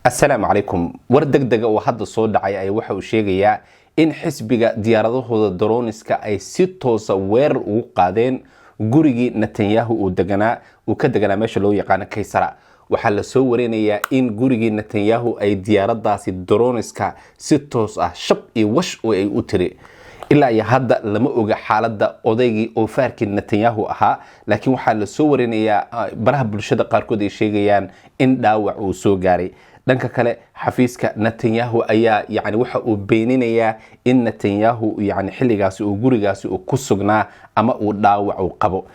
Assalaamu calaykum. War deg dega oo hadda soo dhacay ayaa waxa uu sheegayaa in xisbiga diyaaradahooda droniska ay si toosa weerar ugu qaadeen gurigii Netanyahu uu deganaa, uu ka deganaa meesha loo yaqaano Kaysara. Waxaa la soo warinayaa in gurigii Netanyahu ay diyaaradaasi droniska si toos ah shab iyo wash oo ay u tiri. Ilaa iyo hadda lama oga xaaladda odaygii oofaarkii Netanyahu ahaa, laakiin waxaa la soo warinayaa, baraha bulshada qaarkood ay sheegayaan, in dhaawac uu soo gaaray. Dhanka kale, xafiiska Netanyahu ayaa yani waxa uu beeninayaa in Netanyahu yani xilligaasi uu gurigaasi uu ku sugnaa ama uu dhaawac uu qabo.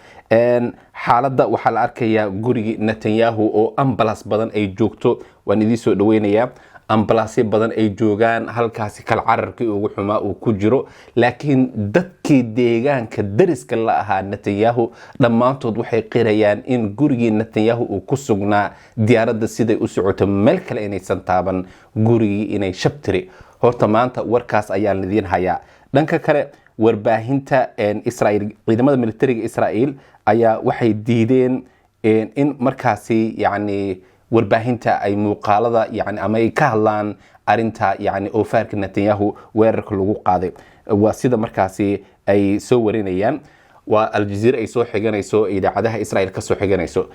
Xaaladda waxaa la arkayaa gurigii Netanyahu oo ambalas badan ay joogto. Waan idiin soo dhaweynayaa. Ambalaasyo badan ay joogaan halkaasi, kala cararkii ugu xumaa uu ku jiro, laakiin dadkii deegaanka dariska la ahaa Netanyahu dhammaantood waxay qirayaan in gurigii Netanyahu uu ku sugnaa diyaaradda siday u socoto meel kale inaysan taaban, gurigii inay shabtiri. Horta maanta warkaas ayaan idiin hayaa. Dhanka kale, warbaahinta Israel, ciidamada militariga Israel ayaa waxay diideen in markaasi yani warbaahinta ay muuqaalada yani ama ay ka hadlaan arinta yani oofaarka Netanyahu weerarka lagu qaaday. Waa sida markaasi ay soo warinayaan, waa Aljazeera ay soo xiganayso, idaacadaha Israel kasoo xiganayso.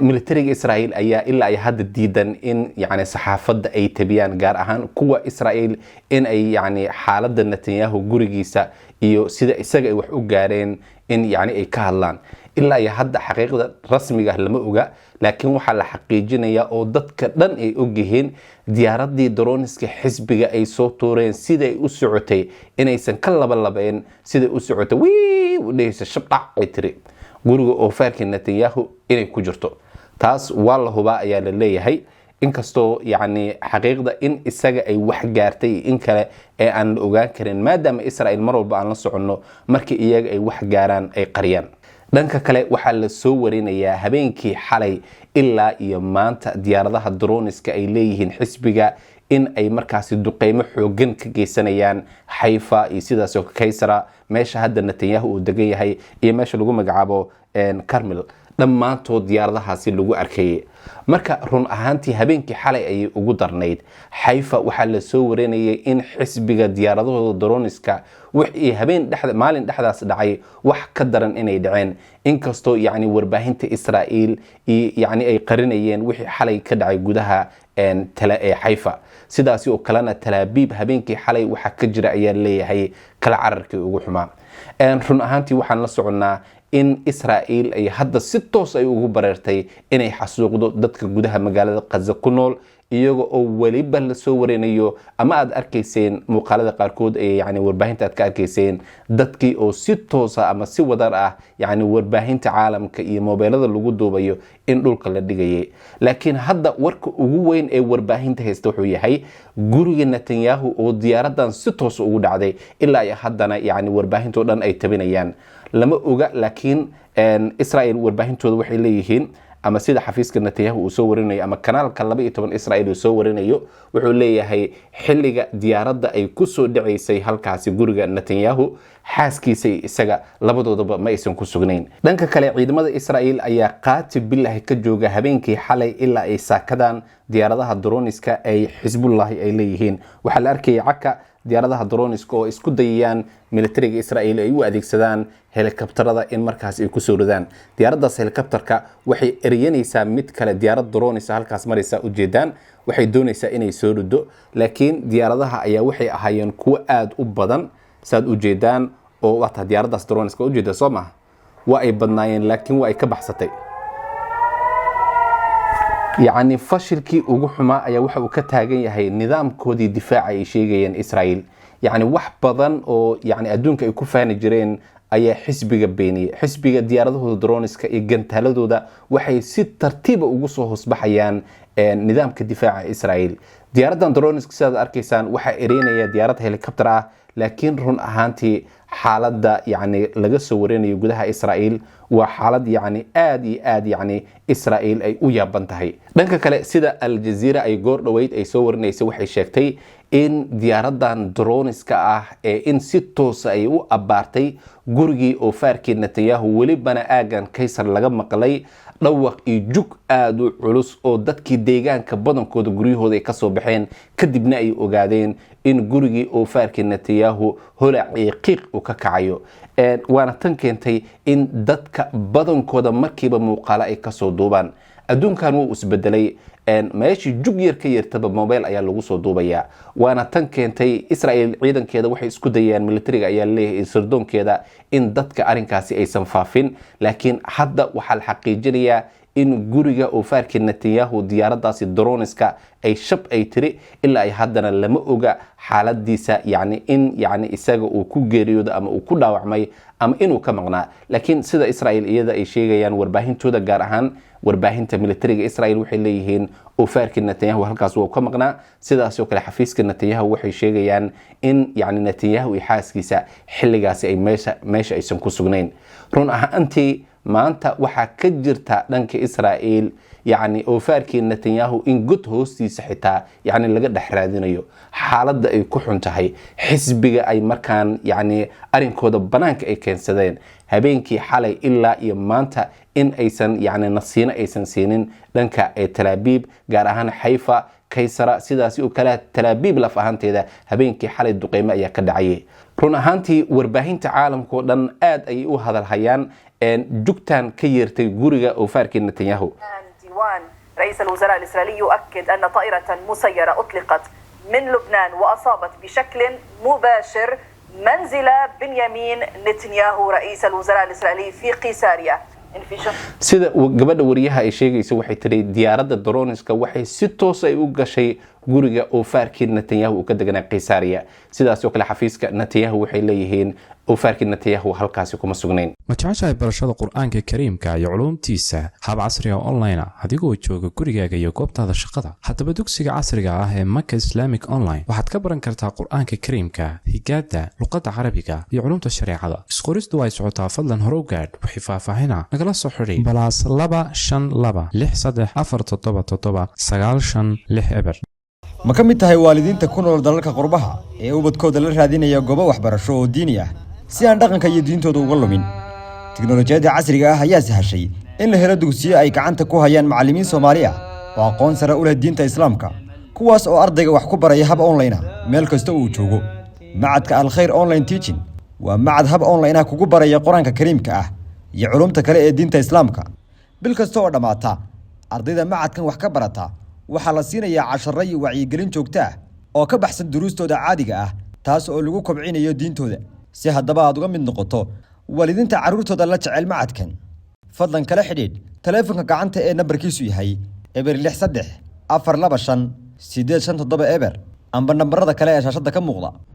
Militariga Israel ayaa ilaa ay hadda diidan in yani saxaafadda ay tabiyaan, gaar ahaan kuwa Israel, in ay yani xaaladda Netanyahu gurigiisa iyo sida isaga ay wax u gaareen in yani ay ka hadlaan. Ilaa iyo hadda xaqiiqda rasmiga ah lama oga, laakiin waxaa la xaqiijinayaa oo dadka dhan ay ogyihiin diyaaradii droniska xisbiga ay soo tuureen siday u socotay inaysan ka labalabeen. Siday u socotay wii u dhehaysa, shabdhac ay tiri, guriga oofaarkii Netanyahu inay ku jirto. Taas waa la hubaa ayaa la leeyahay, inkastoo yacni xaqiiqda in isaga ay wax gaartay in kale ee aan la ogaan karin, maadaama Israel mar walba aan la soconno markii iyaga ay wax gaaraan ay qariyaan. Dhanka kale, waxaa la soo warinayaa habeenkii xalay ilaa iyo maanta diyaaradaha droniska ay leeyihiin xisbiga in ay markaasi duqeymo xoogan ka geysanayaan Xayfa iyo sidaasoo Kaysara, meesha hadda Netanyahu uu degan yahay, iyo meesha lagu magacaabo Carmel. Dhammaantood diyaaradahaasi lagu arkayay. Marka run ahaantii habeenkii xalay ayay ugu darnayd. Xayfa waxaa la soo warinayay in xisbiga diyaaradahooda droniska wixii habeen dhex maalin dhexdaas dhacay wax ka daran inay dhaceen, inkastoo yacni warbaahinta Israa'iil yacni ay qarinayeen wixii xalay ka dhacay gudaha ee Xayfa. Sidaasi oo kalena Talaabiib habeenkii xalay waxaa ka jira ayaa leeyahay kala cararkii ugu xumaa. Run ahaantii waxaan la soconnaa in Israa'iil ay hadda si toos ay ugu bareertay inay xasuuqdo dadka gudaha magaalada Qaza ku nool, iyaga oo weliba lasoo warinayo ama aad arkayseen muuqaalada qaarkood ee yani warbaahinta aad ka arkayseen dadkii oo si toosa ama si wadar ah yani warbaahinta caalamka iyo moobeelada lagu duubayo in dhulka la dhigayay. Laakiin hadda warka ugu weyn ee warbaahinta haysta wuxuu yahay guriga Netanyahu oo diyaaradan si toos ugu dhacday. Ilaa iyo haddana yani warbaahintoo dhan ay tabinayaan lama oga, laakiin Israel warbaahintooda waxay leeyihiin, ama sida xafiiska Netanyahu uu soo warinayo ama kanaalka 12 Israel uu soo warinayo, wuxuu leeyahay xilliga diyaaradda ay ku soo dhacaysay halkaasi guriga Netanyahu, xaaskiisa iyo isaga labadoodaba ma aysan ku sugnayn. Dhanka kale, ciidamada Israel ayaa qaati bilahi ka jooga habeenkii xalay ilaa ay saakadan diyaaradaha droniska ay Xisbullahi ay leeyihiin. Waxaa la arkayay caka diyaaradaha droniska oo isku dayayaan militariga Israel ay u adeegsadaan helikabtarada in markaas ay kusoo ridaan. Diyaaraddaas helikabtarka waxay eryanaysaa mid kale, diyaarad dronisa halkaas maraysa ujeedaan, waxay doonaysaa inay soo rido, laakiin diyaaradaha ayaa waxay ahaayeen kuwo aada u badan saad ujeedaan oo waata diyaaraddaas droniska ujeeda soo maha. Waa ay badnaayeen, laakiin waa ay ka baxsatay. Yacni fashilkii ugu xumaa ayaa waxa uu ka taagan yahay nidaamkoodii difaaca ay sheegayeen Israel. Yacni wax badan oo yani adduunka ay ku faani jireen ayaa xisbiga beeniyey. Xisbiga diyaaradahooda droniska iyo gantaaladooda waxay si tartiiba ugu soo hoosbaxayaan nidaamka difaaca Israel. Diyaaraddan droniska sidaad arkaysaan waxaa ereynaya diyaarad helicopter ah, laakiin run ahaantii xaaladda yani laga soo warinayo gudaha Israel waa xaalad yani aada iyo aad yani Israel ay u yaaban tahay. Dhanka kale, sida Aljazeera ay goor dhoweyd ay soo warinaysa, waxay sheegtay in diyaaradan droniska ah ee in si toosa ay u abbaartay gurigii oo faarkii Netanyahu, welibana aagan Kaysar laga maqlay. Dhawaq iyo jug aada u culus oo dadkii deegaanka badankooda guryahooda ay kasoo baxeen, kadibna ay ogaadeen in gurigii oofaarkii Netanyahu holac iyo qiiq uu ka kacayo. Waana tan keentay in dadka badankooda markiiba muuqaalo ay kasoo duubaan. Adduunkan wuu isbedelay, meeshii jug yar ka yartaba mobile ayaa lagu soo duubayaa. Waana tan keentay Israel ciidankeeda waxay isku dayayaan, militariga ayaa leeyahay, sirdoonkeeda, in dadka arrinkaasi aysan faafin. Laakiin hadda waxaa la xaqiijinayaa in guriga oofaarkii Netanyahu diyaaraddaasi droniska ay shab ay tiri. Ilaa ay haddana lama oga xaaladiisa, yani in yani isaga uu ku geeriyoodo ama uu ku dhaawacmay ama inuu ka maqnaa. Laakiin sida Israel iyada ay sheegayaan warbaahintooda, gaar ahaan warbaahinta militariga Israel, waxay leeyihiin oofaarkii Netanyahu halkaas waa ka maqnaa. Sidaas oo kale xafiiska Netanyahu waxay sheegayaan in yani Netanyahu iyo xaaskiisa xilligaasi ay meesha aysan ku sugnayn. Run ahaantii maanta waxaa ka jirta dhanka Israa'iil yacni oofaarkii Netanyahu in god hoostiisa xitaa yacni laga dhex raadinayo, xaaladda ay ku xun tahay xisbiga ay markaan yacni arrinkooda banaanka ay keensadeen habeenkii xalay ilaa iyo maanta in aysan yacni nasiino aysan siinin dhanka ee Talaabiib, gaar ahaan Xayfa, Kaysara. Sidaasi oo kale Talaabiib laf ahaanteeda habeenkii xalay duqeymo ayaa ka dhacayay. Run ahaantii warbaahinta caalamka oo dhan aad ayay u hadalhayaan jugtan ka yeertay guriga oofaarkii Netanyahu. ديوان رئيس الوزراء الإسرائيلي يؤكد أن طائرة مسيرة أطلقت من لبنان وأصابت بشكل مباشر منزل بنيامين نتنياهو رئيس الوزراء الإسرائيلي في قيساريا. انفجار Sida gabadha wariyaha ay sheegaysa, waxay tiri diyaaradda droniska waxay si toos ay u gashay guriga oofaarkii Netanyahu uu ka deganaa Qisaariya. Sidaas oo kale xafiiska Netanyahu waxay leeyihiin oofaarkii Netanyahu halkaasi kuma sugnayn. Ma jeceshahay barashada Qur-aanka Kariimka iyo culuumtiisa hab casriga online ah, adigoo jooga gurigaaga iyo goobtaada shaqada? Haddaba dugsiga casriga ah ee Maka Islamic Online waxaad ka baran kartaa Qur-aanka Kariimka, higaada, luqadda Carabiga iyo culuumta shareecada. Isqoristu ay socotaa, fadlan horow gaadh. Wixii faahfaahina nagala soo xidhi +252 634 777 9560. Ma ka mid tahay waalidiinta ku nool dalalka qurbaha ee ubadkooda la raadinaya goobo waxbarasho oo diini ah si aan dhaqanka iyo diintooda uga lumin? Tiknolojiyadda casriga ah ayaa sahashay in la helo dugsiyo ay gacanta ku hayaan macallimiin Soomaali ah oo aqoon sare u leh diinta Islaamka, kuwaas oo ardayga wax ku baraya hab online ah meel kasta uu joogo. Macadka Alkhayr Online Teaching waa macad hab online ah kugu baraya Qur-aanka Kariimka ah iyo culumta kale ee diinta Islaamka. Bil kasta oo dhammaata, ardayda macadkan wax ka barata waxaa la siinayaa casharro iyo wacyigelin joogto ah oo ka baxsan duruustooda caadiga ah, taas oo lagu kobcinayo diintooda. Si haddaba aad uga mid noqoto waalidiinta carruurtooda la jecel macadkan, fadlan kala xidhiidh taleefanka gacanta ee nambarkiisu yahay 063 425 8570 amba nambarada kale ee shaashadda ka muuqda.